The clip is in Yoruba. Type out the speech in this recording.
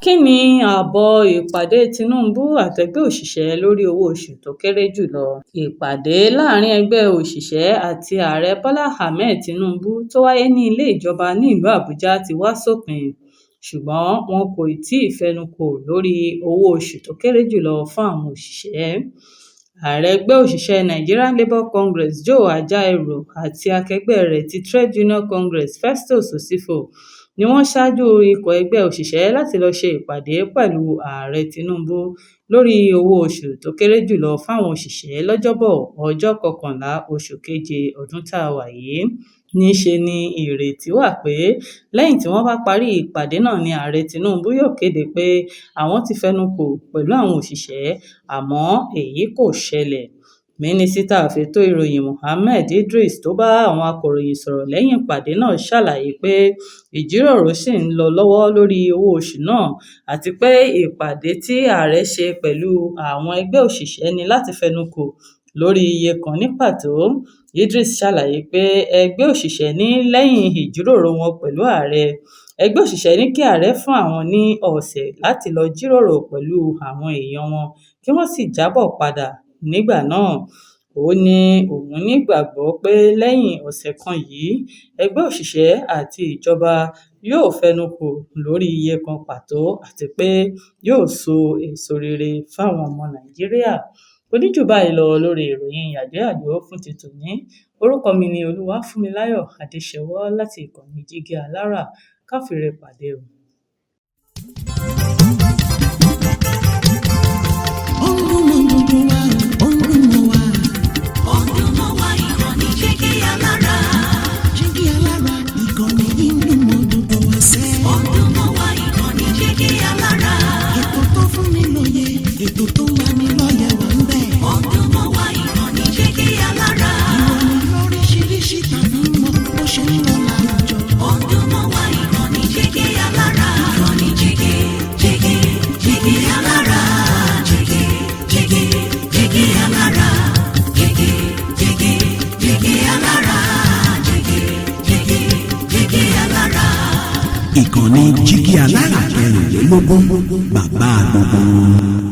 Kín ní ààbọ̀ ìpàdé Tinubu àtẹgbẹ́ òṣìṣẹ́ lórí owó-oṣù tó kéré jù lọ? Ìpàdé láàrin ẹgbẹ́ òṣìṣẹ́ àti Ààrẹ Bọ́lá Ahmed Tinubu tó wáyé ní ilé ìjọba nílùú Àbújá ti wá sópin, ṣùgbọ́n wọn kò tí ì fẹnukò lórí owó-oṣù tó kéré jù lọ fún àwọn òṣìṣẹ́. Ààrẹ ẹgbẹ́ òṣìṣẹ́ Nigerian Labour Congress Joe Ajaero àti akẹgbẹ́ rẹ̀ ti Trade Union Congress Festus Osifo ni wọ́n ṣáájú ikọ̀ ẹgbẹ́ òṣìṣẹ́ láti lọ ṣe ìpàdé pẹ̀lú Ààrẹ Tinubu lórí owó-oṣù tó kéré jù lọ fáwọn òṣìṣẹ́ lọ́jọ́bọ̀, ọjọ́ kọkànlá oṣù keje ọdún tá a wà yìí. Níṣe ni ìrètí wà pé lẹ́yìn tí wọ́n bá parí ìpàdé náà ni Ààrẹ Tinubu yóò kéde pé àwọn ti fẹnukò pẹ̀lú àwọn òṣìṣẹ́, àmọ́ èyí kò ṣẹlẹ̀. Mínísítà fẹ̀tọ́ ìròyìn Mohammed Idris tó bá àwọn akọ̀ròyìn sọ̀rọ̀ lẹ́yìn ìpàdé náà ṣàlàyé pé ìjíròrò ṣì ń lọ lọ́wọ́ lórí owó-oṣù náà àti pé ìpàdé tí ààrẹ ṣe pẹ̀lú àwọn ẹgbẹ́ òṣìṣẹ́ ní láti fẹnukò lórí iye kan ní pàtó. Idris ṣàlàyé pé ẹgbẹ́ òṣìṣẹ́ ní lẹ́yìn ìjíròrò wọn pẹ̀lú ààrẹ, ẹgbẹ́ òṣìṣẹ́ ní kí ààrẹ fún àwọn ní ọ̀sẹ̀ láti lọ jíròrò pẹ̀lú àwọn èèyàn wọn kí wọ́n sì jábọ̀ padà nígbà náà. Ó ní òun nígbàgbọ́ pé lẹ́yìn ọ̀sẹ̀ kan yìí, ẹgbẹ́ òṣìṣẹ́ àti ìjọba yóò fẹnukò lórí iye kan pàtó àti pé yóò so èso rere fáwọn ọmọ Nàìjíríà. Kò ní jù báyìí lọ lórí ìròyìn yàjóyàjó fún ti tòní. Orúkọ mi ni Olúwafúnmiláyọ̀ Adéṣẹwọ́ láti ìkànnì Jígí Alárà. Ká fire pàdé o. Ó ń dún mọ́ gbogbo wa, ó ń dún mọ́ wa. Ó ń dún mọ́ wa, ìkànnì Jígí Alára. Jígí Alára, ìkànnì yìí ń dún mọ́ gbogbo wa sẹ́. Ó ń dún mọ́ wa, ìkànnì Jígí Alára. Ètò tó fún ni lóye, ètò tó ń lani lọ́yẹ̀ wà ń bẹ̀. Ó ń dún mọ́ wa, ìkànnì Jígí Alára. Ìròyìn lóríṣiríṣi tàbí mọ bó ṣe ń lọ láwùjọ. Ó ń dún mọ́ wa, ìkànnì Jígí Alára. Ìkànnì Jígí, Jígí, Jígí Alára. Jígí, Jígí, Jígí Alára. Jígí, Jígí, Jígí Alára. Jígí, Jígí, Jígí Alára. Ìkànnì Jígí Alára 24, bàbá gbogbo wọn.